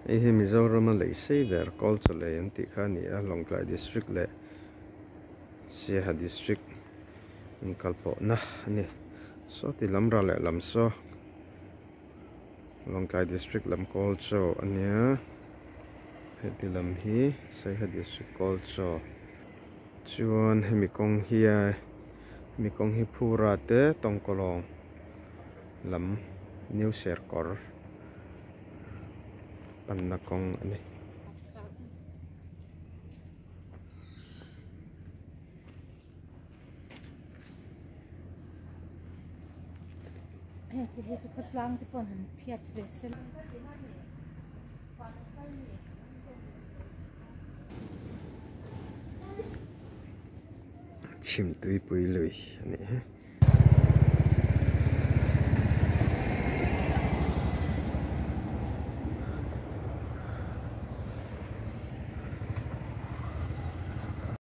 Hei hi Mizorama lei sei ber Kawlchaw lei an tih kha a ni a, Lawngtlai District leh Siaha District inkalpawhna a ni. Saw ti lam ral leh lam saw Lawngtlai District lam Kawlchaw a nia, heti lam hi Saiha District Kawlchaw. Chuan hemi kawng hi a hemi kawng hi Phura te Tawngkawlawng lam New Serkawr panna kawng a ni. Hengte hi chu khawtlang te pawh an han phiat ve se la. Chhim tuipui lui a nih hi.